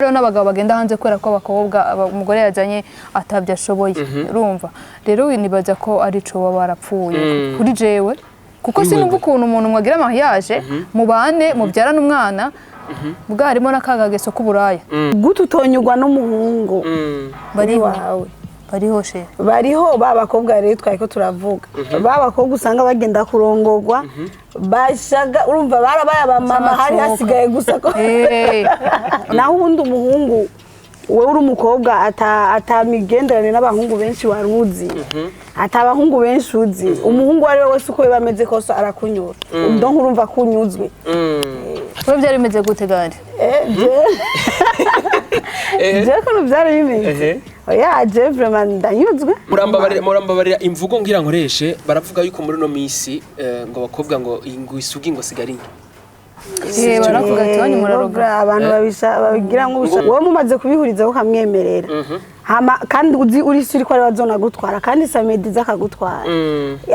Rero n'abagabo bagenda hanze kubera ko abakobwa umugore yazanye atabyo ashoboye, urumva rero nibaza ko ari co baba barapfuye kuri jewe, kuko sinumva ukuntu umuntu mwagira mariage, mubane, mubyarane umwana, bwa harimo n'akagageso k'uburaya. Gute utonyugwa n'umuhungu Bariho. wawe? Bariho she. Bariho ba bakobwa rero twari ko turavuga, ba bakobwa usanga bagenda kurongogwa bashaga, urumva barabaye abamama, hari Bacuka. hasigaye gusa ko naho ubundi umuhungu, wowe uri umukobwa atamigenderanire n'abahungu benshi wari uzi, ata abahungu benshi uzi, umuhungu uwo ari we wese uko biba ameze kose arakunyura, donc urumva ko unyuzwe. Wowe byari bimeze gute gari? Je ukuntu byari bimeze, oya, je vraiment ndanyuzwe. Murambabarira imvugo ngira nkoreshe, baravuga yuko muri no misi ngo abakobwa ngo isugi ngo sigara inka. Baravuga ati wanyu muraroga. Abantu babisha babigira nk'ubusha, wowe mumaze kubihurizaho ukamwemerera, hama kandi uzi uri suri ko ari bazonagutwara, kandi samedi iza akagutwara,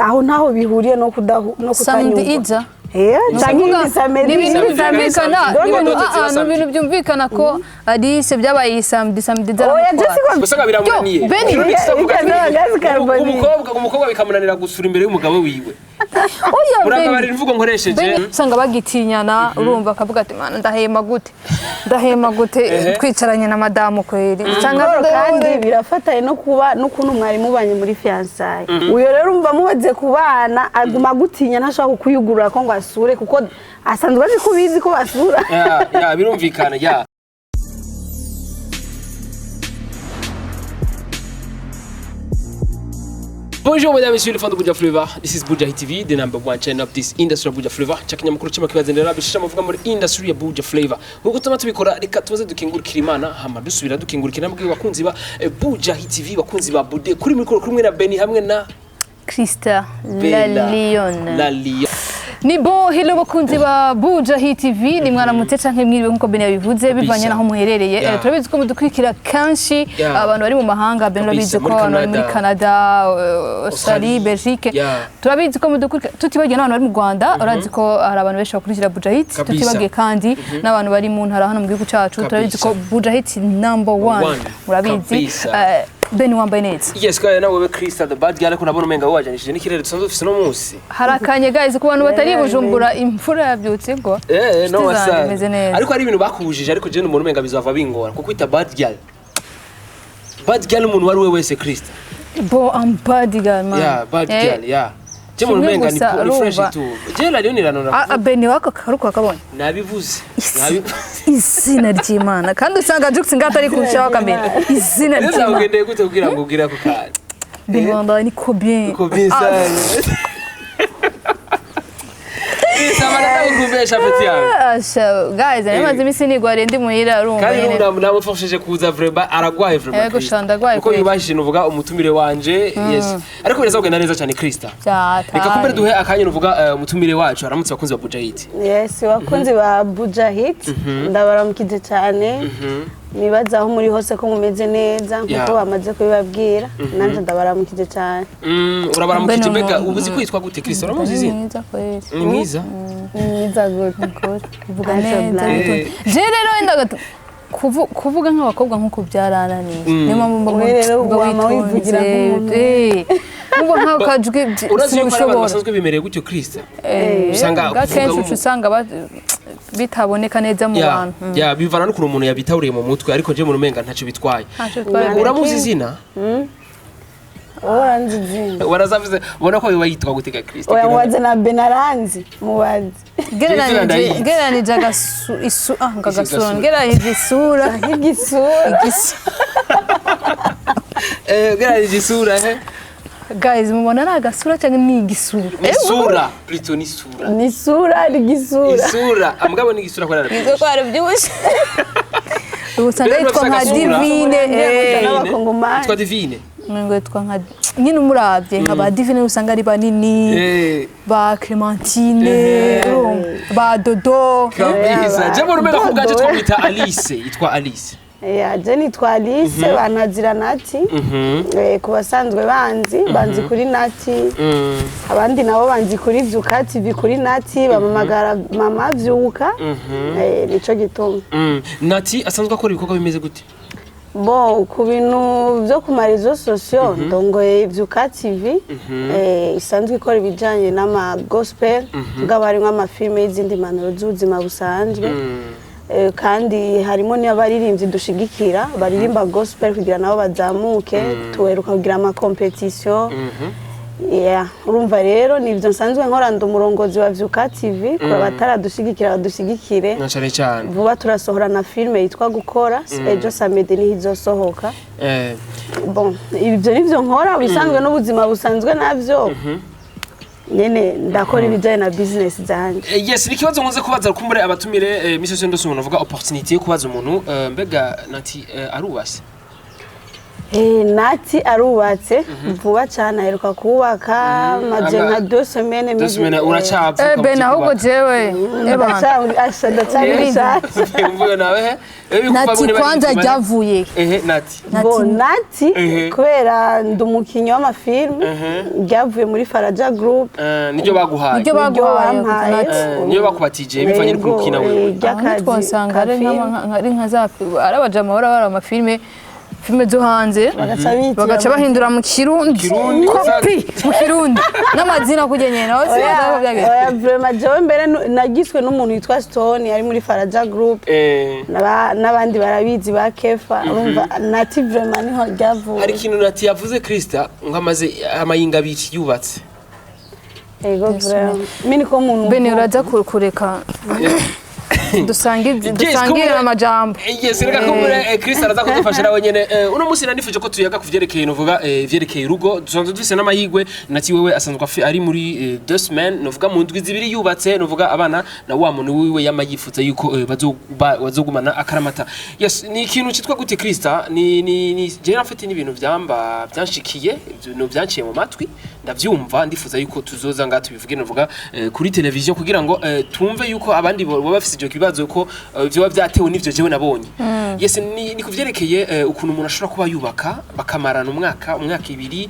aho ntaho bihuriye no kudahu no Samedi kutanyurwa. iza. Canke iyindi samedi. Ni ibintu Samedi, byumvikana, Samedi. ni ibintu Samedi. ni Samedi. ibintu byumvikana ko Alice byabaye iyi samedi, samedi iza Oya, aramutwara. Jessica. Usanga biramunaniye. Yo, Benny. Kirundi kizavuga ati, Ikaza gazi carbonique. Umukobwa bikamunanira gusura imbere y'umugabo wiwe. Oya, Murambabarira Benny. imvugo nkoresheje. Benny, usanga bagitinyana, urumva akavuga ati: "Mana, ndahema gute, ndahema gute twicaranye na madamu kweri?" Usanga Paul, kandi birafatanye no kuba n'ukuntu mwari mubanye muri fiançailles. Uyo rero umva mumaze kubana aguma agutinya, ntashobora kukuyugurura ko ngo asure, kuko asanzwe azi ko ubizi ko basura. Ya, birumvikana ya. Bonjour mesdames et messieurs les fans de Buja Flavor. This is Buja Hit TV, the number one channel of this industry of Buja Flavor. Chakinyamakuru cy'amakibazendera bishisha muvuga muri industry ya Buja Flavor. Nkuko tuma tubikora, reka tuze dukingurikira Imana, hama dusubira dukingurikira namwe bakunzi ba Buja Hit TV, bakunzi ba Bude. Kuri mikoro kumwe na Benny hamwe na Krista La Bella. Lion. La Lion. Ni bon, hello bakunzi ba Buja Hit TV, ni mwaramutse canke mwiriwe nkuko Beni yabivuze, bivanye naho muherereye. Turabizi ko mudukurikira kenshi, abantu bari mu mahanga, Beni urabizi ko Muri abantu bari muri Canada. Canada, Australie, Australie. Belgique. Turabizi ko mudukurikira, tutibagiye n'abantu bari mu Rwanda, urazi ko hari abantu benshi bakurikira Buja Hit, tutibagiye kandi n'abantu bari mu ntara hano mu gihugu cacu. Turabizi ko Buja Hit number one, One. murabizi. Beni, wambaye neza. Yes, kwa nawe wewe Krista the bad girl, ariko nabona umenga wajanishije n'ikirere dusanzwe dufise no munsi. Harakanye guys, ku bantu batari i Bujumbura imvura yabyutse igwa. No Inshuti zanjye wasa. meze neza. Ariko hari ibintu bakubujije, ariko je n'umuntu umenga bizava bingora kuko kwita bad girl. Bad girl umuntu wari we wese, Krista. Bo, I'm bad girl, man. Yeah, bad girl, yeah. Je umuntu Kimwe umenga ni gusa, ni fresh urumva. tu. Je la Lion iranora. Beni wako karuko akabonye. Nabivuze. Nabivuze. Izina ry'Imana. Kandi usanga Jux ngaho atari kurushaho kamera. Izina Neza ry'Imana. ugendeye gute kugira ngo ugire ako kantu? Beni wambaye niko bien. Ko bien ça. Krista baratakumbesha peti yawe. Asha, guys, nari maze iminsi nigwariye ndi muhira, urumva Kandi nyene. n'ubu namufashije kuza, vraiment aragwaye vraiment. Yego, Krista. sha, ndagwaye Kuko kweli. yubahishije nuvuga umutumire wanje, yes. Ariko biraza kugenda neza cyane, Krista. Byataye. Reka kumbere duhe akanya nuvuga umutumire wacu aramutse abakunzi ba Bujahit. Yes, bakunzi ba Buja Hit, ndabaramukije cyane, nibaza aho muri hose ko mumeze neza nkuko bamaze kubibabwira, nanjye ndabaramukije cyane. Urabaramukije. Mbene Mbega umuntu- ubu uzi kwitwa gute, Krista? Uramuzi izina? Mwiza kweli. Ni mwiza. Ni mwiza gute? Kuvuga Asha neza. Black. Witonze. Je rero wenda kuvuga nk'abakobwa nk'uko byarananiye. Niyo mpamvu mba Wowe rero mba wama wivugira witonze. nk'umuntu. Nkuba nk'ako kajwi Urazi yuko hari abantu sinabishobora. basanzwe bimereye gutyo, Krista. Usanga Ubwa kuvuga kenshi uca usanga bitaboneka neza mu bantu. Ya, bivana n'ukuntu umuntu yabitahuriye mu mutwe, ariko je mu rumenga ntacyo bitwaye. Ntacyo bitwaye. Uramuzi izina? Wowe uranzi izina? Warazavuze ubona ko yoba yitwa gute ga Krista? Oya, mubaze na Benaranzi, mubaze. Izina ndayizi. Gereranije agasu isu ah ngo agasura Igasura. ngereranije isura. Nk'igisura. Gereranije isura he? Guys, mubona ari agasura cyangwa ni igisura? Ni isura, plutôt ni isura. Ni isura, ni igisura. Isura. Amugabo ni igisura ko ararabye. Ko arabyibushe, usanga Rero yitwa nka bafise agasura. Divine. N'abakongomani. Yitwa Divine. Ngo yitwa nka nyine umurabye nka ba Divine, usanga ari banini, ba Clementine, urumva, ba Dodo. Kabisa. Je mu rumenga ku bwaje Dodo. twamwita Alice, yitwa Alice. Je nitwa Alice, bantazira Nati. Ku basanzwe banzi kuri Nati, abandi nabo banzi kuri Vyuka TV, kuri Nati bamamagara Mama Vyuka. Nico gituma. Nati asanzwe akora ibikorwa bimeze gute? Bon, ku bintu byo ku ma réseaux sociaux, ndongoye Vyuka TV, isanzwe ikora ibijanye n'ama gospel, mugabo harimwo amafilme y'izindi mpanuro z'ubuzima busanzwe. Kandi harimo n'abaririmbyi dushigikira baririmba gospel kugira nabo bazamuke. Tuheruka kugira ama compétition. Yeah, urumva rero nibyo nsanzwe nkora, ndi umurongozi wa Vyuka TV. Ku bataradushigikira, badushigikire. Na cane cyane. Vuba turasohora na filme yitwa Gukora, ejo samedi niho izosohoka. Bon, ibyo nivyo nkora bisanzwe n'ubuzima busanzwe, navyo nyene ndakora ibijanye na business zanje. Yes, ni ikibazo nkunze kubaza kumbure abatumire misi yose ndose umuntu avuga opportunity yo kubaza umuntu, mbega Nati arubase? Nati arubatse vuba cyane, aheruka kubaka, maze nka 2 semaines. 2 semaines uracapfuka. Ben, ahubwo jewe ebana. Ndacyari mushasha. Mvuye nawe he? Bikuva Nati muri kwanza ryavuye. Ehe, Nati. Bo, Nati, kubera ndi umukinnyi w'amafilme, ryavuye muri Faraja Group. Niryo baguhaye? Niryo Niryo baguhaye. bampaye. Nati. Niyo bakubatije bivanye n'ukuntu ukina wewe. Ry'akazi Twasanga ka ari filme. ari nka za ari abajama bahora bara amafilme, filme zo hanze, Bagaca bitira bagaca bahindura mu Kirundi. Kirundi. Kopi mu Kirundi n'amazina kujya nyene aho Oya, sibaza ko byagenze. oya, vraiment jewe mbere nagiswe n'umuntu witwa Stone ari muri Faraja Group. N'abandi barabizi ba Kefa. Urumva Nati vraiment niho ryavuye. Hari ikintu Nati yavuze, Krista, ngo amaze amayinga abiri yubatse. Ego, vraiment mini ko umuntu Bene, uraza kureka dusangire amajambo. Yes, reka kumbure Chris araza kudufasha nawe nyene. Uno munsi nanifuje ko tuyaga ku vyerekeye, novuga vyerekeye urugo. Dusanzwe dufise n'amahigwe, Nati wewe asanzwe ari muri 2 semaines, novuga mu ndwi 2 yubatse, novuga abana na wa muntu wiwe yama yifuza yuko bazogumana akaramata. Yes, ni ikintu citwa gute, Krista? Ni je nafite n'ibintu vyamba byanshikiye, ibintu byanciye mu matwi ndavyumva, ndifuza yuko tuzoza nga tubivuge, novuga kuri television, kugira ngo tumve yuko abandi baba bafise ivyo kibazo ko vyoba vyatewe n'ivyo jewe nabonye. Yes, ni kuvyerekeye ukuntu umuntu ashobora kuba yubaka, bakamarana umwaka, umwaka ibiri,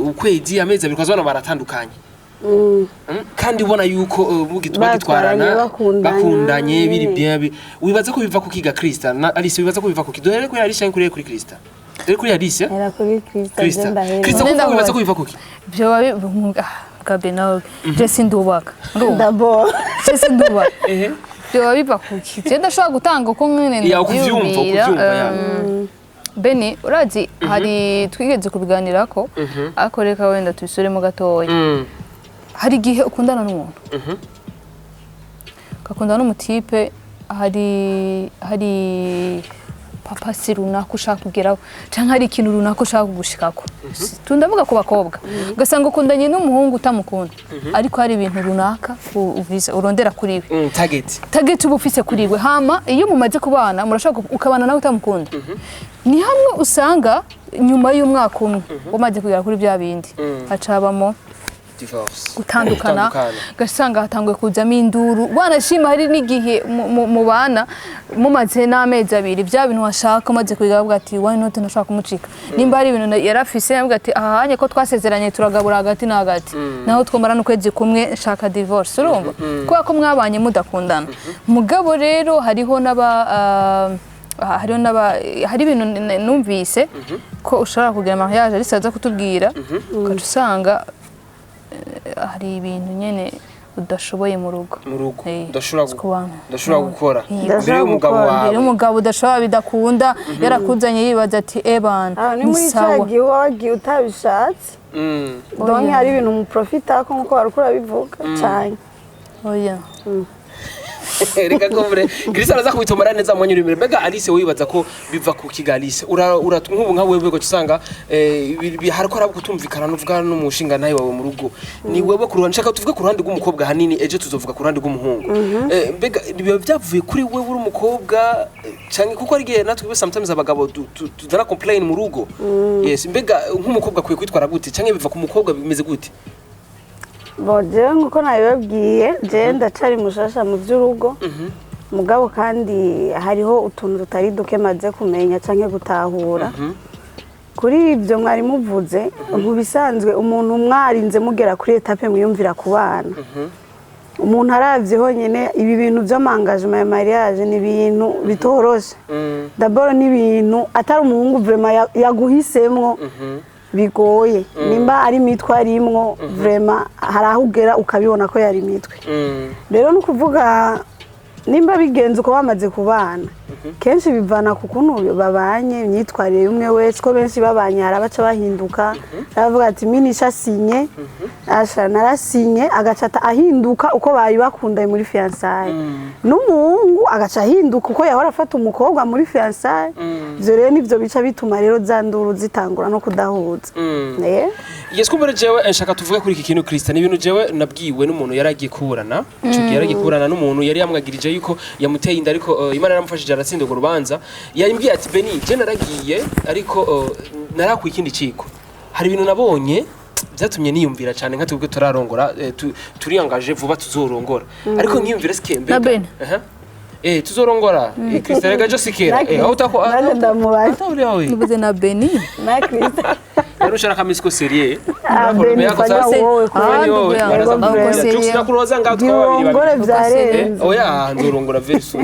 ukwezi, amezi 2, ukazabona baratandukanye. Kandi ubona yuko Batwaranye, bagitwarana, bakundanye. Bakundanye biri bien. Wibaza ko biva ku kiga, Krista na Alice? Wibaza ko biva ku ki? Duhere kuri Alice canke kuri Krista? Duhere kuri Alice, eh? Era kuri Krista. Krista. Je ndahera. Krista, None kuko wibaza ndabaza. ko biva ku ki? Vyoba Gabi, nawe je sindubaka, urumva? D'abord. Je sindubaka. Ehe. Vyoba biva kuki? Je ndashobora gutanga uko nyene Ya, ukuvyumva, ndavyiyumvira. ukuvyumva, ya. Beni, urazi hari twigeze kubiganirako, ariko reka wenda tubisuremo gatoya. Hari igihe ukundana n'umuntu, ugakundana n'umutipe, hari purpose runaka ushaka kugeraho canke hari ikintu runaka ushaka kugushikako. Tundavuga ku bakobwa, ugasanga ukundanye n'umuhungu utamukunda, ariko hari ibintu runaka urondera kuri we. Target. Target uba ufise kuri we. Hama iyo mumaze kubana, murashobora ukabana nawe utamukunda. Ni hamwe usanga nyuma y'umwaka umwe umaze kugera kuri bya bindi, haca habamo Divorce. Gutandukana. Gutandukana. Ugasanga hatanguye kuzamo induru. Wanashima hari n'igihe mubana mumaze n'amezi 2, bya bintu washaka umaze kubiga, bavuga ati why not, ntashaka kumucika. Nimba hari ibintu yarafise, yavuga ati aha hanye ko twasezeranye turagabura hagati na hagati, naho twamara n'ukwezi kumwe nshaka divorce. Urumva, kubera ko mwabanye mudakundana. Mugabo rero hariho n'aba hariho n'aba hari ibintu numvise ko ushobora kugira mariage, ariko aza kutubwira, ugaca usanga hari ibintu nyene udashoboye mu rugo. Mu rugo. Udashobora ku bantu. Udashobora gukora Udashobora mbere y'umugabo gukora. wawe. Mbere y'umugabo udashobora, bidakunda, yarakuzanye yibaza ati ebana Aho ni ni muri cya sawa. gihe uba wagiye utabishatse. Donc hari ibintu muprofitako nkuko wariko urabivuga cyane. Oya. Reka kumbre Chris araza kubitomara neza mu mwanya uri imbere. Mbega Alice, wibaza ko biva ku kiga, Alice? Ura ura nk'ubu nka wewe ko usanga hariko haraba kutumvikana n'uvuga n'umushinga nawe wawe mu rugo, ni wewe ku ruhande, nshaka tuvuge ku ruhande rw'umukobwa hanini, ejo tuzovuga ku ruhande rw'umuhungu. Mbega biba byavuye kuri wewe uri umukobwa, canke kuko ari igihe natwe sometimes abagabo tuzana complain mu rugo? Yes, mbega nk'umukobwa akwiye kwitwara gute, canke biva ku mukobwa, bimeze gute? Bon, jewe nkuko nabibabwiye, jewe ndacari mushasha mu by'urugo. Mugabo kandi hariho utuntu tutari duke maze kumenya canke gutahura kuri ibyo mwari muvuze. Mu bisanzwe, umuntu mwarinze mugera kuri étape mwiyumvira ku bana, umuntu aravye honyene ibi bintu vy'ama engagement ya mariage ni ibintu bitoroshe. D'abord ni ibintu atari umuhungu vraiment yaguhisemwo bigoye. Nimba ari imitwe arimwo, vraiment hari aho ugera ukabibona ko yari imitwe. Rero ni ukuvuga, nimba bigenze uko bamaze kubana, kenshi bivana ku kuntu babanye, imyitwarire y'umwe wese, ko benshi babanye hari abaca bahinduka, aravuga ati: "Minisha sinye asha narasinye", agaca ahinduka uko bari bakundanye muri fiançailles, n'umuhungu agaca ahinduka uko yahora afata umukobwa muri fiançailles. Ivyo rero nivyo bica bituma rero za nduru zitangura no kudahuza. Yes, kumbure jewe nshaka tuvuge kuri iki kintu, Christian. Ni ibintu jewe nabwiwe n'umuntu yari agiye kuburana ico gihe, yari agiye kuburana n'umuntu yari yamwagirije yuko yamuteye inda, ariko Imana yaramufashije aratsinda urwo rubanza. Yambwiye ati: "Beni, je naragiye, ariko narakuye ikindi ciko. Hari ibintu nabonye byatumye niyumvira cyane nka twebwe turarongora, turiyangaje vuba tuzorongora, ariko nkiyumvira sike mbega." Na Beni? Aha. Tuzorongora. Christian rega jo sikera. Aho utako Nanjye ndamubaza. Atahuriye aho. Nibuze na Beni. Na Christian. Rero ushaka kamisiko sérieux. Ah, Beni, fanya wowe. Ah, Ni wowe. ndugu Baraza yangu. kumbwira. Ahubwo Jux sérieux. nakuroza ngaho twaba babiri Girongore babiri. vyarenze. Oya, nzorongora very soon.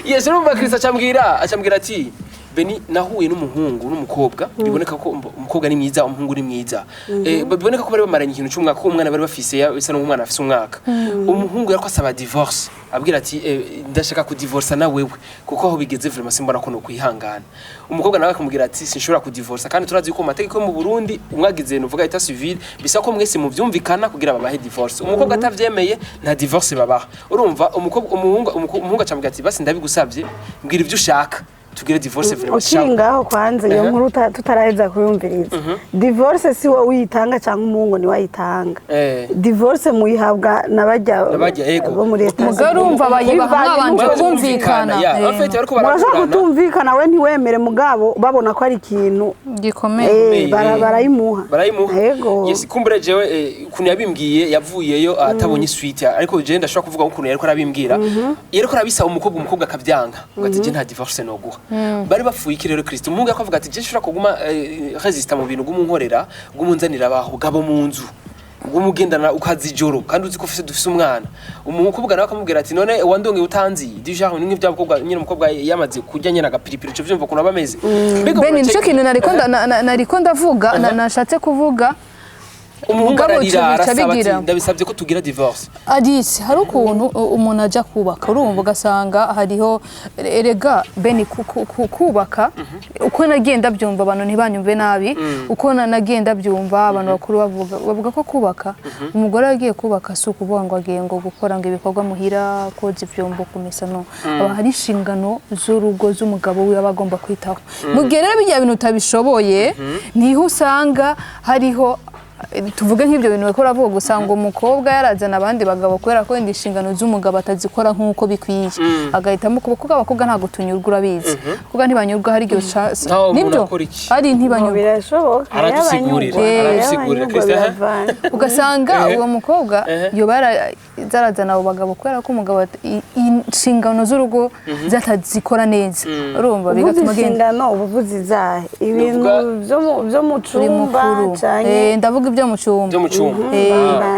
Yes, urumva Chris acambwira ati: "Beni, nahuye n'umuhungu n'umukobwa, biboneka ko umukobwa ni mwiza, umuhungu ni mwiza. Biboneka ko bari bamaranye ikintu cy'umwaka, ko umwana bari bafise bisa n'umwana afise umwaka. Umuhungu yariko asaba divorce, abwira ati: 'Ndashaka kudivorsa na wewe, kuko aho bigeze vraiment simbona ko no kwihangana.' Umukobwa nawe akamubwira ati: 'Sinshobora kudivorsa.' Kandi turazi yuko mu mategeko yo mu Burundi, umwagize nuvuga état civil, bisaba ko mwese muvyumvikana kugira babahe divorce. Umukobwa atavyemeye, nta divorce babaha. Urumva umukobwa, umuhungu acamubwira ati: 'Basi ndabigusavye, mbwira ivyo ushaka tugire divorce vraiment.' Ukiri ngaho, kwanza iyo nkuru tutaraheza kuyumviriza, divorce si wowe uyitanga cyangwa umuhungu niwe ayitanga. Divorce muyihabwa na bajya N'abajya, yego. bo muri leta. Mugabo urumva bayibaha Bivanye mwabanje n'uko- kumvikana. Ya, en fait bariko Murashobora baraburana. kutumvikana, we ntiwemere, mugabo babona ko ari ikintu gikomeye. Barayimuha. Barayimuha. Yego. Yes, kumbure jewe ukuntu yabimbwiye, yavuyeyo atabonye suite, ariko jewe ndashobora kuvuga ukuntu yariko arabimbwira. Yariko arabisaba umukobwa, umukobwa akavyanga, ngo ati: "Je nta divorce noguha." Bari bapfuye iki rero, Kristo? Umuhungu akavuga ati: "Je nshobora kuguma resista mu bintu gumunkorera, gumunzanira abaho gabo mu nzu, umugendana ukaza ijoro kandi uzi ko ufise dufise umwana." Umukobwa nawe akamubwira ati: "None wandonge utanzi?" Déjà ni nk'ibya bakobwa nyine, umukobwa yamaze kurya nyine agapiripiri, ico vyumva ukuntu aba ameze. Mbega Beni, umuntu nicyo kintu nariko nariko ndavuga, nashatse kuvuga. Umuhungu Mugabo ararira, ico bica arasaba ati: bigira. "Ndabisabye ko tugira divorce." Adisi, hari ukuntu umuntu ajya kubaka, urumva ugasanga hariho, erega Beni, kubaka, uko nagiye ndabyumva, abantu ntibanyumve nabi, uko nagiye ndabyumva abantu bakuru bavuga ko kubaka, umugore agiye kubaka si ukuvuga ngo agiye ngo gukora ngo ibikorwa muhira, koza ivyombo, kumesa. No haba hari inshingano z'urugo z'umugabo wiwe aba agomba kwitaho. Mu gihe rero bijya bintu utabishoboye, niho usanga hariho, tuvuge nk'ibyo bintu bariko baravuga, gusa ngo umukobwa yarazana abandi bagabo kubera ko wenda inshingano z'umugabo atazikora nk'uko bikwiye, agahitamo kuba, kuko abakobwa ntabwo tunyurwa, urabizi, abakobwa ntibanyurwa. Hari igihe Ntawe umuntu nibyo akora iki? ari ntibanyurwa. Birashoboka. Aradusigurira, aradusigurira, Christian. Biravana. Ugasanga uwo mukobwa yoba yarazana abo bagabo kubera ko umugabo inshingano z'urugo zatazikora neza, urumva Uvuze bigatuma agenda. inshingano, ubuvuzi izahe? Ibintu byo mu Uri cumba mukuru. canke Ndavuga ibyo mu cyumba. Byo mu cyumba.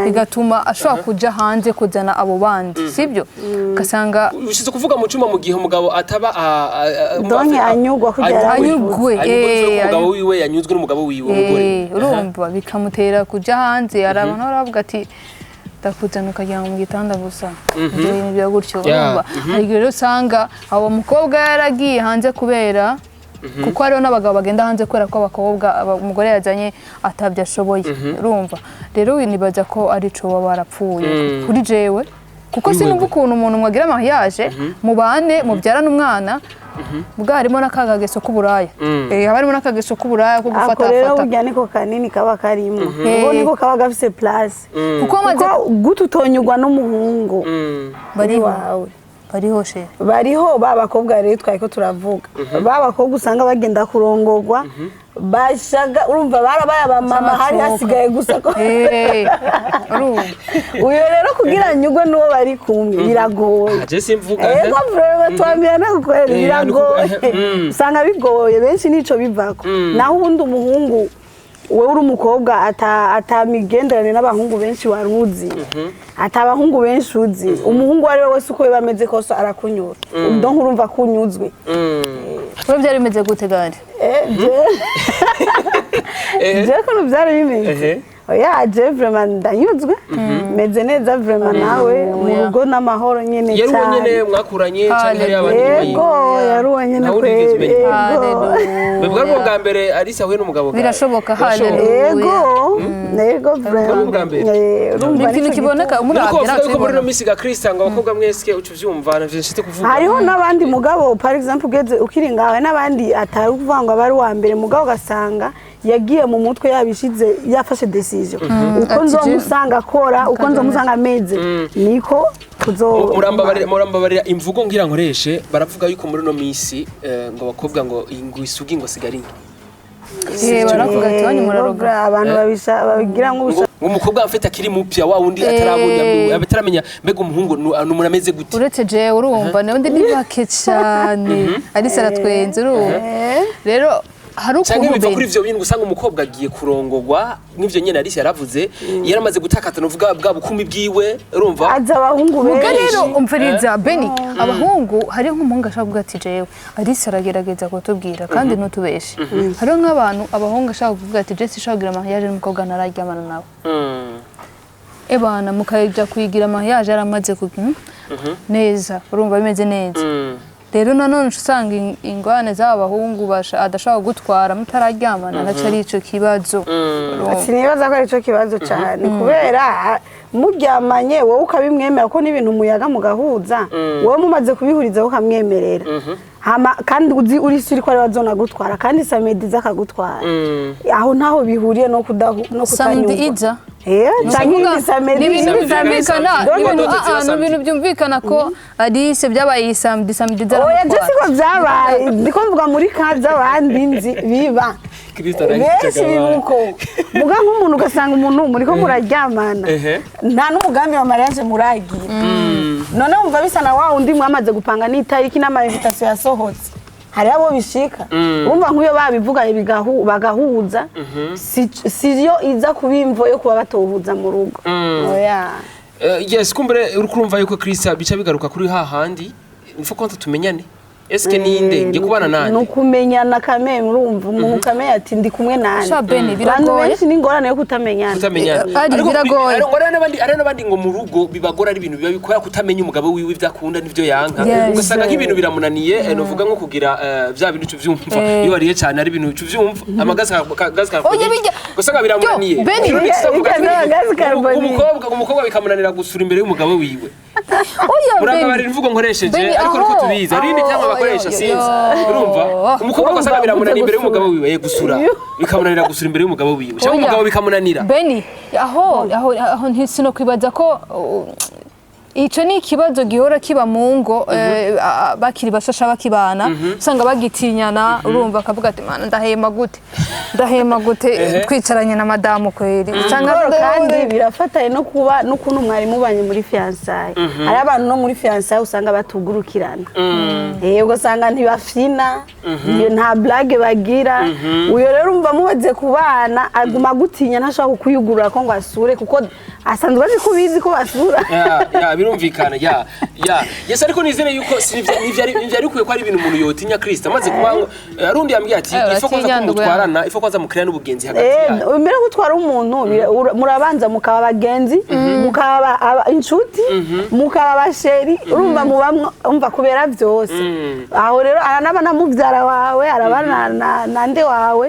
Bigatuma ashobora kuja hanze kuzana abo bandi, sibyo? Ugasanga Ushize kuvuga mu cyumba, mu gihe umugabo ataba Donke anyugwa kugira Anyugwe, anyugwe, umugabo wiwe yanyuzwe n'umugabo wiwe, umugore. Urumva bikamutera kuja hanze. Hari abantu baravuga ati: "Ndakuzana ukagira ngo mu gitanda gusa", ibyo bintu bya gutyo. Urumva hari igihe rero usanga abo mukobwa yaragiye hanze kubera, kuko hariho n'abagabo bagenda hanze kubera ko abakobwa umugore yazanye atabyo ashoboye. Urumva rero nibaza ko arico baba barapfuye kuri jewe, kuko sinumva ukuntu umuntu mwagira mariage, mubane, mubyarane umwana, bwa harimo n'akagageso k'uburaya. Haba harimo n'akageso k'uburaya ko Ako gufata rero fata. Burya niko kanini kaba karimo, kuko niko kaba gafise place. Kuko amaze Kuko gute utonyugwa n'umuhungu bariho wawe? Bariho she. Bariho ba bakobwa rero twari ko turavuga, ba bakobwa usanga bagenda kurongorwa bashaga, urumva barabaye abamama, hari Bacoka. hasigaye gusa ko Urumva. Uyo rero kugira nyugwe n'uwo bari kumwe biragoye. Aje simvuga. Ego, vraiment, twambirana kweli, biragoye. Usanga bigoye benshi, nico bivako. Naho ubundi umuhungu, wewe uri umukobwa atamigenderanire n'abahungu benshi wari uzi, ata abahungu benshi uzi, umuhungu uwo ari we wese uko biba ameze kose arakunyura, donc urumva ko unyuzwe. Wowe byari bimeze gute gari? Je ukuntu byari bimeze, oya, je vraiment ndanyuzwe, meze neza vraiment, nawe mu rugo n'amahoro nyene. Yari uwo nyene Cyane. mwakuranye canke hari abandi nyuma yiwe? Yego, yari uwo nyene. Nawe urigeze Kweli. umenya? Yego. Bwa bwo bwa mbere Alice ahuye n'umugabo bwawe? Birashoboka. Birashoboka. Hallelujah. Yego, vraiment. Bwa mbere. Urumva Ni ikintu nico kiboneka gituma. Nuko umuravye. bavuga yuko muri ino Nawe. minsi ga Kristo ngo abakobwa mwese uca uvyumva, navyo nshitse kuvuga. Hariho n'abandi mugabo, par exemple ugeze ukiri ngawe n'abandi atari ukuvuga ngo aba ari uwa mbere, mugabo ugasanga yagiye mu mutwe yabishize, yafashe décision uko Ati nzomusanga akora, uko nzomusanga ameze, niko kuzo. Murambabarira imvugo ngira nkoreshe, baravuga yuko muri ino minsi ngo abakobwa ngo isugi ngo sigara inka. Baravuga ati wanyu muraroga. Abantu babisha babigira ngo nk'ubusha. ngo umukobwa mfite akiri mupya wa wundi atarabona, ataramenya mbega umuhungu ni umuntu ameze gute. Uretse jewe, urumva, nawe ndi ni bake cyane. Alice aratwenze, urumva rero hari Canke ukuntu biva kuri Beni ivyo bintu, usanga umukobwa agiye kurongogwa nk'ivyo nyene Alice yaravuze, yaramaze gutakata nuvuga bwa bukumi bwiwe, urumva. Aza abahungu Muga benshi. rero umviriza Beni, abahungu, hariho nk'umuhungu ashobora kuvuga ati jewe Alice aragerageza kutubwira kandi ntutubeshe. Hariho nk'abantu, abahungu ashaka kuvuga ati je sinshobora kugira mariage n'umukobwa ntararyamana nawe. Ebana mukajya kuyigira mariage yaramaze neza, urumva bimeze neza. Rero nanone uca usanga ingwane z'aba bahungu adashobora kugutwara mutararyamana, naco ari ico kibazo. Urumva? Sinibaza ko aricyo kibazo cyane, kubera muryamanye wowe ukabimwemera ko n'ibintu umuyaga mugahuza, wowe mumaze kubihurizaho ukamwemerera, hama kandi uzi uri suri ko ari azona gutwara, kandi samedi iza akagutwara, aho ntaho bihuriye no kudahu no Samedi kutanyurwa. iza. Canke iyindi samedi. Ni ibintu Samedi, byumvikana, Samedi. ni ibintu Samedi. ni ibintu byumvikana ko Alice byabaye iyi samedi, samedi iza Oya, je aramutwara. siko byabaye, ndiko mvuga muri ka z'abandi nzi biba. Kristo arahicaga Benshi bibuko muga nk'umuntu, ugasanga umuntu muriko muraryamana, nta n'umugambi wa mariage muragira, none wumva bisa na wa wundi mwamaze gupanga n'itariki n'ama invitation yasohotse. Hariho abo bishika, urumva nk'iyo babivuganye bagahuza, siyo iza kuba imvo yo kuba batohuza mu rugo, oya. Yes, kumbure uri kurumva yuko Kristo bica bigaruka kuri hahandi nifo kwanza tumenyane, eske ninde ngiye kubana Ni nande. ukumenyana kameme, urumva umuntu ukamenya ati ndi kumwe nande. Sha Beni, Abantu biragoye. benshi n'ingorane yo kutamenyana. Kutamenyana. Ari, Ariko biragoye. ariko hari n'abandi ngo mu rugo bibagora, ari ibintu biba bikora kutamenya umugabo wiwe ibyo akunda n'ibyo yanka. Ugasanga nk'ibintu biramunaniye, novuga nko kugira bya bintu uvyumva iyo wariye cyane, ari ibintu uvyumva amagazi gazi Oya, ugasanga biramunaniye. Yo, Beni, Rero nituzavuga ati, bijya n'amagazi carbonique. umukobwa bikamunanira gusura imbere y'umugabo wiwe. Oya Murababarira Beni. imvugo nkoresheje, Beni, ariko niko aho, tubizi hari ibindi aho, cyangwa bakoresha, yo, yo, sinzi. yo. Urumva umukobwa ugasanga Urumva biramunanira imbere uvuze y'umugabo wiwe, gusura bikamunanira gusura imbere y'umugabo wiwe, cyangwa Oya. umugabo bikamunanira. Beni, aho ntisinokwibaza ko ico ni ikibazo gihora kiba mu ngo, bakiri bashasha bakibana, usanga bagitinyana, urumva akavuga ati mana ndahema gute, ndahema gute twicaranye na madamu kweri, usanga Paul, kandi birafatanye no kuba n'ukuntu mwari mubanye muri fiançailles. Hari abantu no muri fiançailles usanga batugurukirana, ugasanga ntibafyina, nta blague bagira. Uyo rero umva mumaze kubana aguma agutinya, ntashobora kukuyugurura ko ngo asure, kuko asanzwe azi ko ubizi ko basura. Ya, birumvikana, ya, yes, ariko nizere yuko ntivyari bikwiye ko ari ibintu umuntu yotinya Kristo amaze kuba ngo arundi yambwiye ati ifo kwanza uratinya ko ndugu mutwarana, ifo kwanza mukirana n'ubugenzi hagati yanyu. Mbere yo gutwara umuntu, murabanza mukaba abagenzi, mukaba inshuti, mukaba aba chéri, urumva mubamwo, umva kubera byose. Aho rero aranaba na mubyara wawe, araba na nde wawe,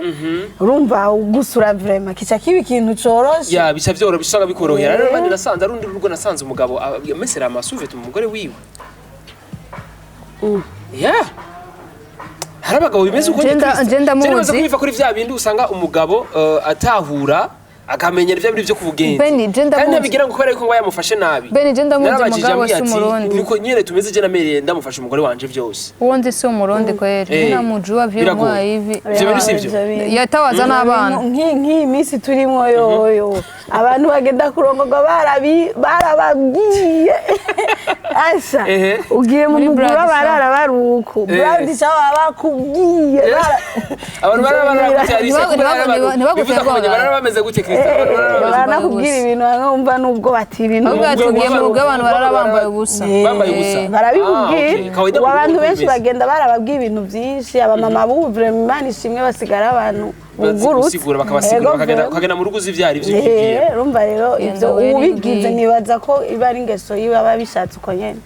urumva gusura vraiment kica kiba ikintu coroshe. Ya, bica byoro bisanga bikorohera rero. Abandi nasanze arundi rugo, nasanze umugabo amesera amasuvete mu mugore wiwe. Ya, hari abagabo bimeze uko. Je ndamuzi. Nibaza ko biva kuri vya bindi usanga umugabo atahura. Akamenya ivyo biri vyo ku bugenzi. Beni, je ndamuzi. Kandi ntabigira ngo kubera yuko ngo yamufashe nabi. Beni, je ndamuzi, Narabajije, mugabo ambwiye si ati, Umurundi. Niko nyene tumeze, je namereye ndamufashe umugore wanje vyose. Uwo nzi si Umurundi kweri. Namujua vyo Biragoye. mwa hivi. Ivyo bintu si vyo? Yatawaza n'abana. Nk'iyi minsi turimo yoyo, abantu bagenda kurongorwa barababwiye asha. Ugiye mu Muri mugura Brad barara baruko brad shower bakubwiye Abantu barara Ivyo barara bintu gute, Alice? Ntibaguteye Bivuze ko ubwoba. barara bameze gute, Christa? Abantu barara bameze Baranakubwira ibintu bamwe wumva nubwo bati ibintu Ahubwo Ubwo tugiye mu rugo, abantu barara barara bambaye ubusa. Bambaye ubusa. Barabikubwira. Ah, okay. Kawaida Ubu mu abantu rugo benshi bimeze. bagenda barababwiye ibintu byinshi. Abamama b'ubu vraiment, Imana ishimwe, basigara abantu Bazi bugurutse. gusigura, bakabasigura, Ego, bakagenda vraiment. ukagenda mu rugo uzi ivyo ari vyo ugiye. Urumva rero ibyo wera ubigize, imbwiye. nibaza ko iba ari ingeso yiwe, aba abishatse uko nyene.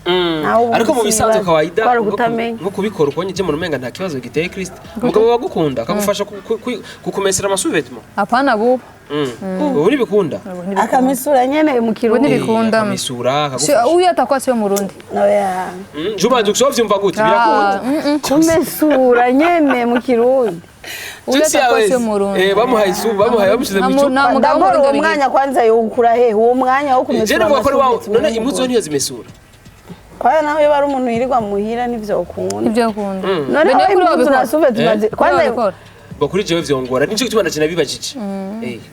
Nawe ubundi Ariko mu bisanzwe sinibaza kawaida ko ari nko ukutamenya. Nko kubikora uko nyije mu umenga nta kibazo giteye, Christ. Umugabo wagukunda akagufasha kukumesera ama sous-vêtements. Hapana, bubu. Ubu ntibikunda. Akamisura nyene mu Kirundi. Ntibikunda. Akamisura, akagufasha. Uyu atakuwa siyo Murundi. Oya. Juma Jux, wovyumva gute? Birakunda? Kumesura nyene mu Kirundi. Uyu Jux atakuwa yawezi. siyo Murundi. Bamuhaye isu, bamuhaye, bamushize mu Nta icupa. nta mugabo D'abord w'Umurundi uwo abigira. mwanya kwanza yowukura hehe, uwo mwanya wo Je kumesura navuga ko ari wawe. amasuveti None impuzu niyo zimesura? Kwanza nawe iyo bari umuntu yirirwa muhira nivyo ukunda. Ibyo akunda. None Bene, wowe kuri impuzu wabikora. na suveti maze Kwanza kwanza wabikora. Bo kuri jewe vyongora, nico gituma naje nabibajije.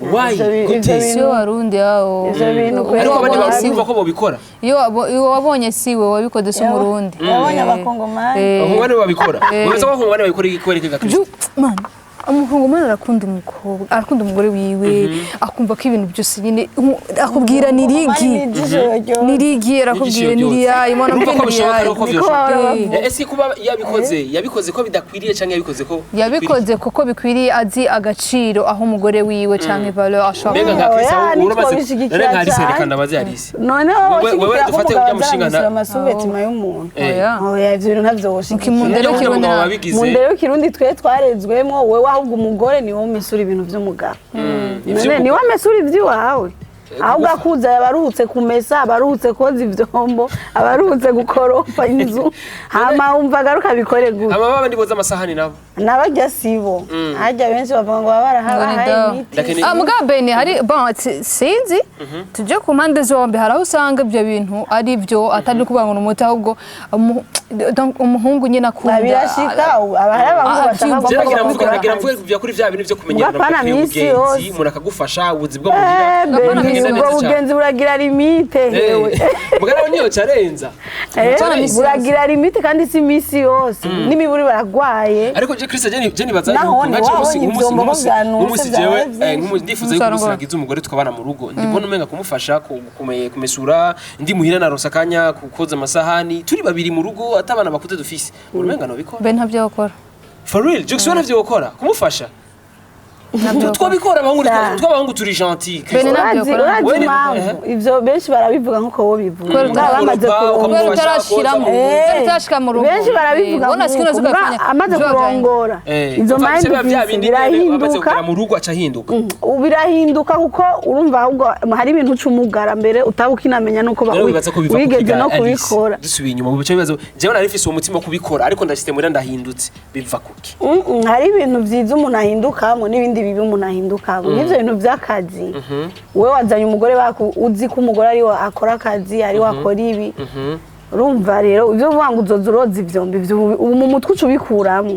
Why? Ivyo Gute? Siyo Warundi hao. Ivyo bintu Iyo kweli. Ariko abandi wabonye barumva siwe. ko bobikora. Iyo wabonye siwe wabikoze, si Umurundi. Yabonye Abakongomani. Abakongomani babikora. Uretse ko Abakongomani babikora iki kwereka Kristo? Man, Umukongomani arakunda umukobwa, arakunda umugore wiwe, akumva ko ibintu byose nyine akubwira ni rigi. Ni rigi, arakubwira ni riyayi mwana. Urumva ko Mbwira bishoboka riyayi. ko Niko vyoshoboka. bahora bavuga. Ese kuba yabikoze ko bidakwiriye canke yabikoze ko Yabikoze kuko bikwiriye, azi agaciro aho umugore wiwe canke valeur ashobora Mbega nka Oya, Chris nitwo uramaze bishigikira none nka Alice, cyane. reka ndabaze Alice. Noneho Wewe woshigikira ko dufate umugabo ujya mushinga azaramesura amasuvetima y'umuntu? Oya. Oya, ivyo bintu ntavyo woshigikira. Mukimundero Ujya Kirundi mugabo na- wabigize. Mu ndero y'Ikirundi twe twarezwemwo, wewe ahubwo umugore niwe umesura ibintu vy'umugabo. None niwe amesura ivy'iwawe, ahubwo akuza abaruhutse kumesa, abaruhutse koza ivyombo, abaruhutse gukoropa inzu, hama wumva agaruka bikore gute? Aba baba ndiboza amasahani nabo. N'abarya sibo harya, benshi bavuga ngo baba barahabahaye Ngo ni imiti. Lakini Ah, mugabo Bene hari bon sinzi tuje ku mpande zombi, hari aho usanga ibyo bintu ari byo, atari kuvuga ngo ni umuti, ahubwo donc umuhungu nyine akunda Birashika, aba hari abahungu Ah, bashaka abyumva. Je ko nagira mvuge bakora nagira akazi. mvuge kuvya kuri vya bintu vyo kumenyerana, Mugapana mugakwiye minsi ubugenzi, yose. umuntu akagufasha ubuzi bwo muhira. Eh, Gapana Beni, minsi ubwo yose. bugenzi buragira limite hewe. Mugabo niyo carenza. Gapana minsi yose. Buragira limite kandi si misi yose, n'imiburi baragwaye. Ariko je Chris, je nibaza Naho yuko ni nka je wabonye ivyombo ko vyanutse, nk'umusi vyabaye jewe vyinshi. ndifuza yuko Umusaruro. umusi nagize umugore tukabana mu rugo, ndibona umenga kumufasha kumesura ndi muhira, naronsa akanya kukoza amasahani, turi babiri mu rugo, atabana bakuze dufise, umenga nobikora. Be ntabyo bakora. For real, Jux, ntavyo gukora kumufasha? Ntabyo bakora. Twabikora abahungu. Sa. Tw'abahungu turi gentil, Chris. Bene, ntabyo Urazi bakora. urazi Wewe impamvu ivyo benshi barabivuga nkuko wowe bivuga. Kubera Mugabo bamaze ukoropa, kurongora. Kubera ukamufasha utarashiramo. koza. Kubera utarashika mu rugo. Benshi barabivuga Bona sikino nkuko. Mugabo zikafanya. amaze kurongora, izo Umva, mind bica bya ufise bindi nyene, amaze birahinduka. kugera mu rugo aca ahinduka. Ubu birahinduka kuko urumva ahubwo hari ibintu uca umugara mbere utaba ukinamenya nuko Rero wibaza ko biva wigeze kukiga no Alice? kubikora. Dusubiye inyuma bica bibaza, jewe nari mfise uwo mutima wo kubikora, ariko ndashitse muhira ndahindutse, biva kuki? Hari ibintu byiza umuntu ahindukamo n'ibindi bibi umuntu ahindukamo. Nk'ivyo bintu by'akazi, wowe wazanye umugore uzi ko umugore ariwe akora akazi, ariwe akora ibi, urumva rero ibyo uvuga ngo uzoza uroza ivyombo, ivyo ubu mu mutwe uca ubikuramo,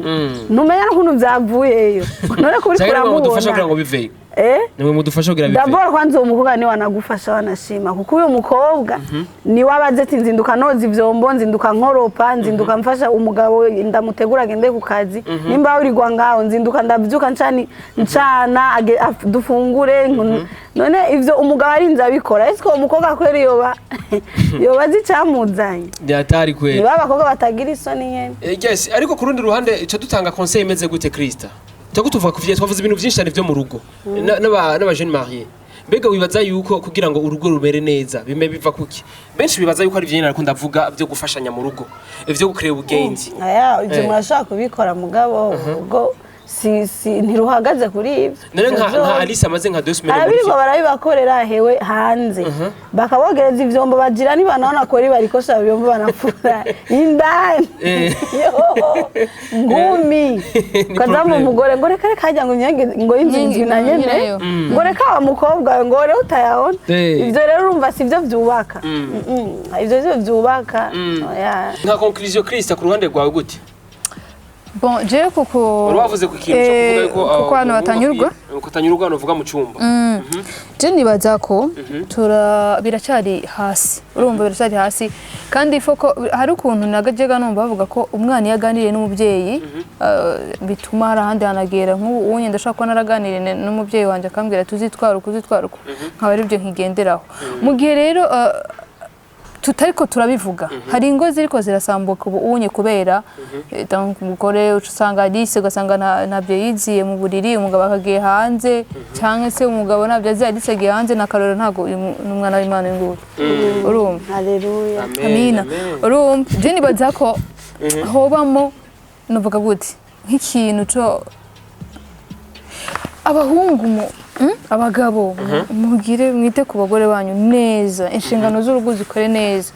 ntumenya n'ukuntu byavuyeyo none Cyangwa kubikuramo nimwe mudufasha kugira ubona ngo biveyo? Eh? Nimwe mudufasha kugira biveyo? D'abord kwanza uwo mukobwa niwe anagufasha, wanashima, kuko uyu mukobwa niwe abaze ati nzinduka noza ivyombo, nzinduka nkoropa, nzinduka mfasha umugabo, ndamutegura agende ku kazi, nimba wirirwa ngaho nzinduka ndavyuka ncana dufungure. None ivyo umugabo arinze abikora, ese uwo mukobwa kweri yoba azi icamuzanye? Byatari kweli. Niba abakobwa batagira isoni nyene. Yes, ariko ku rundi ruhande ico dutanga conseil imeze gute, Krista? Turiko tuvuga ku vyo twavuze, ibintu vyinshi cyane vyo mu rugo n'aba jeune marié. Mbega wibaza yuko kugira ngo urugo rumere neza bime biva kuki? Benshi bibaza yuko ari vyinshi, ariko ndavuga vyo gufashanya mu rugo, ivyo gucrea ubugenzi. Aya, ibyo Eh. murashobora kubikora, mugabo ubwo Si ntiruhagaze kuri ibyo. None Ivyo nka vyose. Alice amaze nka 2 semaines muri Arabirirwa barabibakorera hewe hanze, bakabogereza ivyombo, bagira nibanaona kori barikosha vyombo, banafura indani. Yo, ngumi kazamu. Problem. Umugore ngo reka reka, hajya ngo imyenge ngo y'inzu Imyenge na nyene nyirayo. ngo reka wa mukobwa ngo rero utayabona. Ivyo rero urumva sivyo vyubaka. Ivyo sivyo vyubaka. Oya. Nka conclusion, Christa, ku ruhande rwawe gute? Bon, jewe kuko Wari wavuze ku kintu cyo kuvuga yuko kuko abantu batanyurwa. Kutanyurwa nuvuga mu cyumba. Je nibaza ko tura biracyari hasi, urumva, biracyari hasi, kandi ifoko hari ukuntu nagajyaga numva bavuga ko umwana iyo aganiriye n'umubyeyi bituma hari ahandi hanagera. Nk'ubu unye ndashaka kuba naraganiriye n'umubyeyi wanjye, akambwira tuzitwara uku, uzitwara uku, nkaba aribyo nkigenderaho. Mu gihe rero tutariko turabivuga, hari ingo ziriko zirasambuka ubu unye kubera donc umugore uca usanga Alice, ugasanga ntabyo yiziye mu buriri, umugabo akagiye hanze, cyangwa se umugabo ntabyo azi, Alice agiye hanze. Na karorero, ntabwo uyu n'umwana w'Imana uyu nguyu, urumva? Haleluya. Amen, Amina. amen. Urumva, je nibaza ko hobamo, nuvuga gute, nk'ikintu co abahungu mu abagabo mugire mwite ku bagore banyu neza, inshingano z'urugo zikore neza,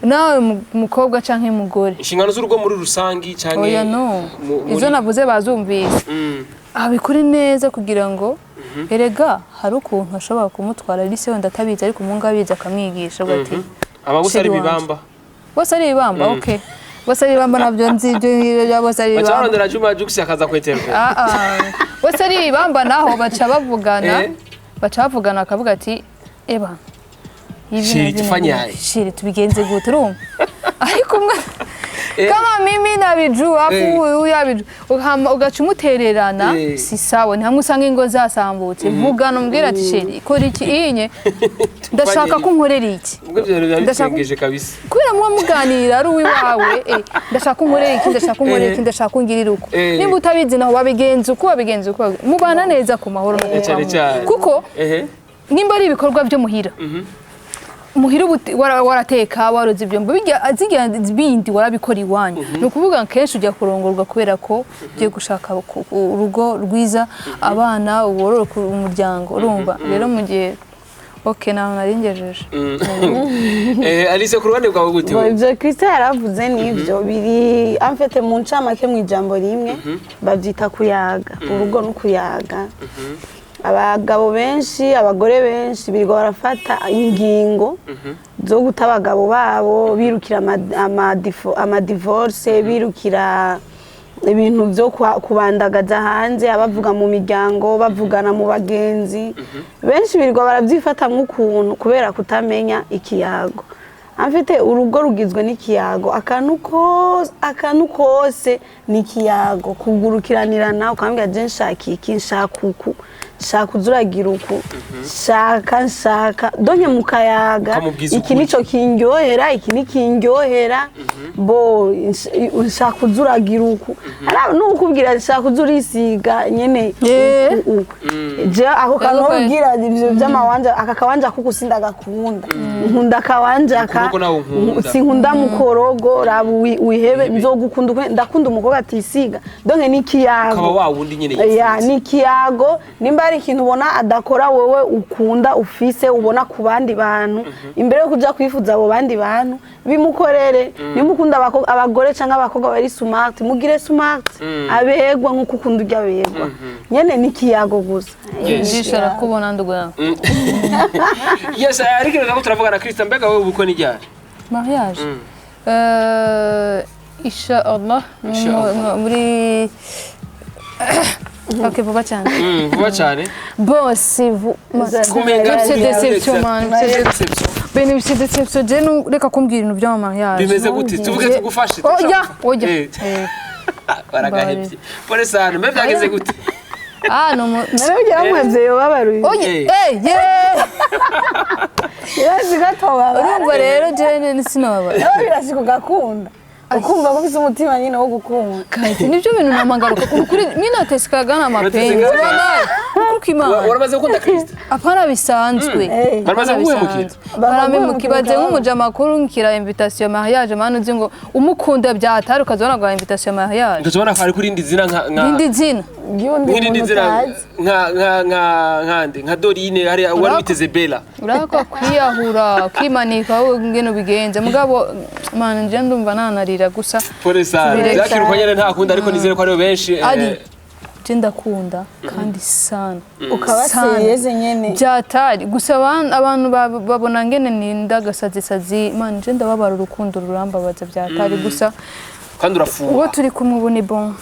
nawe mukobwa canke mugore. Inshingano z'urugo muri rusangi canke Oya, no izo navuze bazumvise. Abikore neza kugira ngo erega hari ukuntu ashobora kumutwara Alice wenda atabizi, ariko umuhungu abizi akamwigisha, avuga ati Amabusa ari "Chéri wanje." bibamba. Bose ari ibibamba, okay, bose ari ibibamba, nabyo nzi ibyo ngibyo bya bose ari Baca ibibamba. barondera Juma Jux akaza kweterwa. Ah, ah. Bose ari ibibamba, naho baca bavugana. Baca bavugana, akavuga ati eba hivi Chéri, na hivi na tufanyaje? hivi. Chéri, tubigenze gute? Urumva, ariko umwana kama mimi nabijua, afu huyu yabijua, ugaca umutererana. Si sawa, ni hamwe usanga ingo zasambutse. Vugana, umbwira ati chéri, kora iki inye, ndashaka ko unkorera iki. Ubwo ibyo bintu biba Ndashaka bitengeje kabisa. Kubera muba muganira ari uwiwawe, ndashaka unkorera iki, ndashaka unkorera iki, ndashaka ungirira uko. Nimba utabizi naho, wabigenza uko, wabigenza uko, mubana neza ku mahoro no Cyane kubaho. cyane. Kuko nimba ari ibikorwa byo muhira, muhira ubu warateka, waroza ibyombo, bijya zijya bindi warabikora iwanyu. Ni ukuvuga kenshi ujya kurongorwa kubera ko ugiye gushaka urugo rwiza, abana, wororoka umuryango. Urumva rero, mu gihe, ok, naho nari ngejeje. Alice, ku ruhande rwawe gute? Bo, ibyo Christian yaravuze nibyo biri amfete mu ncamake, mu ijambo rimwe babyita kuyaga. Urugo no kuyaga. Abagabo benshi, abagore benshi birirwa barafata ingingo zo guta abagabo babo, birukira amadivorce, birukira ibintu byo kubandagaza hanze, abavuga mu miryango, bavugana mu bagenzi. Benshi birirwa barabyifatamwo ukuntu kubera kutamenya ikiyago. Amfite urugo rugizwe n'ikiyago, akantu kose, akantu kose ni ikiyago, kugurukiranirana, ukambwira je nshaka iki, nshaka uku, nshaka uzuragira uku, nshaka nshaka donke mukayaga. Ukamubwiza Iki ukuri. nico kindyohera, iki nikindyohera, bo nshaka uzuragira uku. Ara nukubwira nshaka uzurisiga nyene uku, uku. Je ako kantu Yego, ubwira ivyo by'amawanja, aka kawanja kuko sindagakunda, nkunda akawanja ka Mukorogo nawe nkunda. Sinkunda mukorogo, raba wihebe, nzogukunda ndakunda umukobwa atisiga, donc ni ikiyago. Ukaba wa wundi nyene Ya, yifuza. ni ikiyago. Nimba hari ikintu ubona adakora wowe ukunda, ufise ubona ku bandi bantu, imbere yo kuja kwifuza abo bandi bantu, bimukorere. Nimba ukunda abagore cyangwa abakobwa bari smart, mugire smart, abegwa nk'uko ukunda ujya abegwa nyene. Ni ikiyago gusa. Yes. Ijisho arakubona, ndugu yangu. Yes, ariko rero turavugana, Christian, mbega wewe ubukwe ni ryari? Mariage? Inshallah. Inshallah. Muri, ok, vuba cyane. Vuba cyane. Bon, c'est vous. Kumenga C'est déception, man. C'est déception. Ben, c'est déception. Je nu reka kumbwira ibintu by'ama mariage. Bimeze gute? Tuvuge tugufashe. Oya, oya. Baragahebye, pole sana. Mbe byageze gute? Ah, no. Nawe byamwebye yobabaruye. Oya, eh, yeah. Irazi gatobabara. Urumva rero je sinababara. Nawe birashika ugakunda, ukumva ko ufise umutima nyine wo gukunda. Kazi nibyo bintu namangaruka kuri minatesikaga na mapenzi. Unatesekaga? Wallahi. Ukuri kw'Imana. Waramaze gukunda Krista? Apana bisanzwe. Baramaze Apana kuguhemukira? bisanzwe. Barampemukira. Baze nk'umujama kurungikira invitation mariage, mani uzi ngo umukunda byatari, ukazabona ngo invitation mariage. Ukazobona ko ari kuri indi zina nka Rindi zina. Y'undi nk'irindi muntu zina utazi. nka nkande nka Dorine hariya wari witeze Bella. Urako kwiyahura, kwimanika wowe ngene ubigenze, mugabo man nje ndumva nanarira gusa. Pole sana. Tubireke. Byakira nyene nta kundi, ariko nizere ko aribo benshi Ari je ndakunda kandi sana. Ukaba Sana. sérieux nyene. Byatari gusa abantu babona ngene ninda gasazisazi, man je ndababara, urukundo rurambabaza byatari gusa. Kandi urafuha. Uwo turi kumwe ubu ni bon.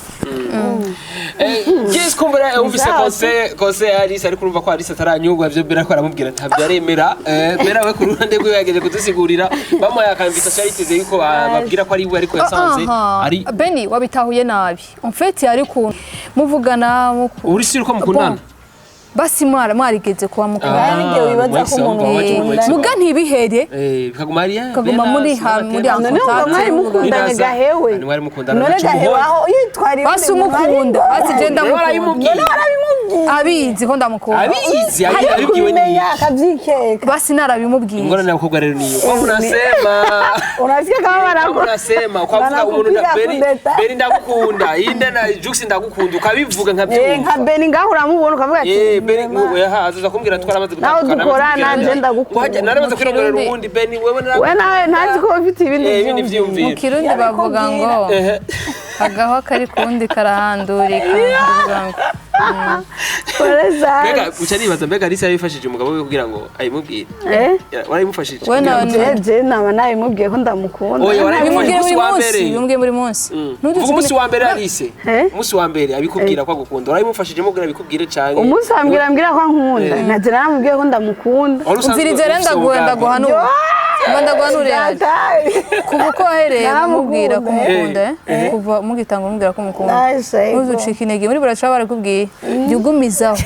Yes, kumbura wumvise Bizaba. Conseil ya Alice, ariko urumva ko Alice ataranyurwa ivyo Bella ko aramubwira, ntabyo aremera. Bella we ku ruhande rwiwe yageje kudusigurira, bamuhaye aka invitation yariteze yuko babwira ko ari we, ariko yasanze Aha. ari Beni wabitahuye nabi. En fait yari ukuntu muvugana Uri sûr ko mukundana? Bon. Basi mwarigeze kuba mukundana. Hari n'igihe wibaza ko umuntu mukundana. Muga ntibihere. Bikaguma hariya. Bikaguma muri en None ubwo mwari mukundanye gahewe? Mwari mukundana. None gahewe aho yitwara Basi umukunda, basi je ndamukunda. Warayimubwiye? Warabimubwiye? Abizi ko ndamukunda. Abizi Hariyo abibwiwe kubimenya ni akabyikeka. Basi narabimubwiye. Ingorane y'abakobwa rero niyo kwa munasema. Unasikia kama Kama barako unasema ukavuga umuntu na Banakupiga Beri kudeta. Beri ndagukunda, inde na Jux ndagukunda, ukabivuga Nka nkabyumva. Beni ngaho uramubona ukavuga ati Beri oya, azaza kumbwira twaramaze Nawe gutandukana, dukorana, amaze nje kubwira. ndagukunda. Naramaze kwirongorera Kirundi. uwundi Beni wewe We nawe ntazi ko ufite ibindi ibindi vyiyumviro. vyiyumviro. Mu Kirundi bavuga ngo Ehe. agahwa kari kundi karahandurika. Bavuga ngo Pole sana. Mbega uca nibaza, mbega Alice yarabifashije umugabo we kugira ngo ayimubwire? Eh? Warabimufashije? We nawe Je naba nabimubwiye ko ndamukunda. Oya, warabimubwiye. Bimubwire Umunsi buri wa munsi. mbere. Bimubwire buri munsi. Vuga umunsi wa mbere Alice. Eh? Umunsi wa mbere abikubwira ko agukunda, warabimufashije mubwira abikubwire canke? Umunsi ambwira mbwira ko ankunda, nkaje naramubwiye ko ndamukunda. Wari usanzwe Umviriza rero ufise ndaguha umugambi. ndaguhanura. Mba ndaguhanura yaje. Kuva uko wahereye Naramukunda. umubwira ko umukunda, kuva mugitanga umubwira ko umukunda, Nice, ego. ntuzucike intege muri buraca barakubwiye, jya ugumizaho.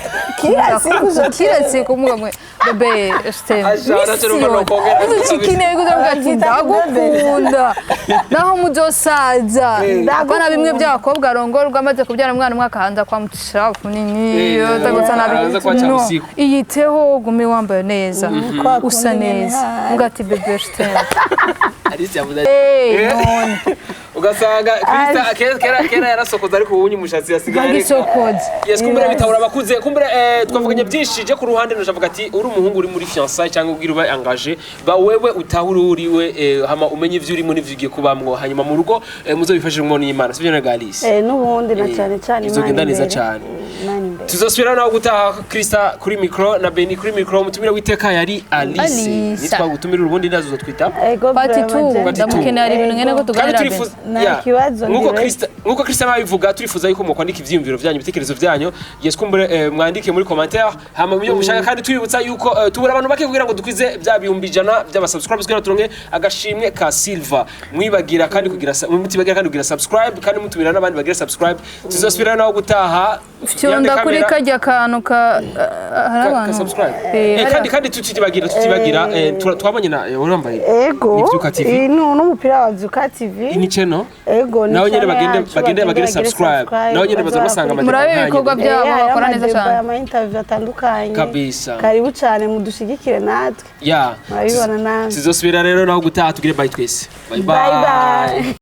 Kila siku zote. Kila siku umuga ngo bébé je t'aime. Aja, aracyo numva nokongera. Ntuzucike intege, uzavuga ati ndagukunda naho muzosaza. Apana bimwe by'abakobwa arongorwa amaze kubyara umwana umwe akahanza kwa mutishafu nini utagutsa nabi. Akahanza kwa No, usiku. iyiteho, ugume wambaye neza, Kwa usa kundi nyene neza, hari. uvuga ati bébé je t'aime. Alice yavuze ati Eh, none ugasanga Krista kera yarasokoza, ariko ubu umushatsi yasigaye areka. ntagisokoze. Yes, kumbure bitahura abakuze, kumbure twavuganye byinshi. Je ku ruhande ndavuga ati uri umuhungu uri muri fiançailles cyangwa ubwira uba engagé, ba wewe utahura uriwe, hama umenye ivyo urimo n'ivyo ugiye kubamwo, hanyuma mu rugo muzobifashijemo n'Imana, sivyo na Alice? N'ubundi na cyane cyane Bizogenda Imana neza imbere. cyane. Imana imbere. Tuzosubira nawe gutaha. Krista kuri micro na Beni kuri micro, mutumire witeka yari Alice. Alice. Nitwa gutumira urubundi ndazo uzotwita. Ego. Part Vraiment, 2. je- Ndamukenera, hari ibintu nkene ko Kandi tuganira. turifuza Nta ya, kibazo, nkuko ndi Krista, nkuko Krista babivuga, turifuza yuko mukwandika ivyiyumviro vyanyu, ibitekerezo vyanyu. Yes, kumbure mwandike muri commentaire hama mubyo mushaka, kandi twibutsa yuko tubura abantu bake kugira ngo dukwize bya 100,000 by'aba subscribers kugira turonke agashimwe ka silver. Mwibagira kandi kugira mutibagira kandi kugira subscribe, kandi mutumira n'abandi bagira subscribe. Tuzosubira naho gutaha. Fyonda kuri kajya kantu ka hari ka abantu subscribe. Hari Kandi tutibagira twabonye na urambaye Ego. ni Vyuka TV. Iyi ni n'umupira wa Vyuka TV. Ni channel. Ego, ni Naho nyene channel bagende yacu, bagende bagire subscribe, naho nyene bazobasanga bazabakurikira. Murabe ibikorwa byabo, bakora neza cyane. Ama interview atandukanye. Kabisa. Karibu cyane, mudushigikire natwe. Ya. Murabibona namwe. Tuzosubira rero naho gutaha, tugire bye twese. Bye. Bye bye.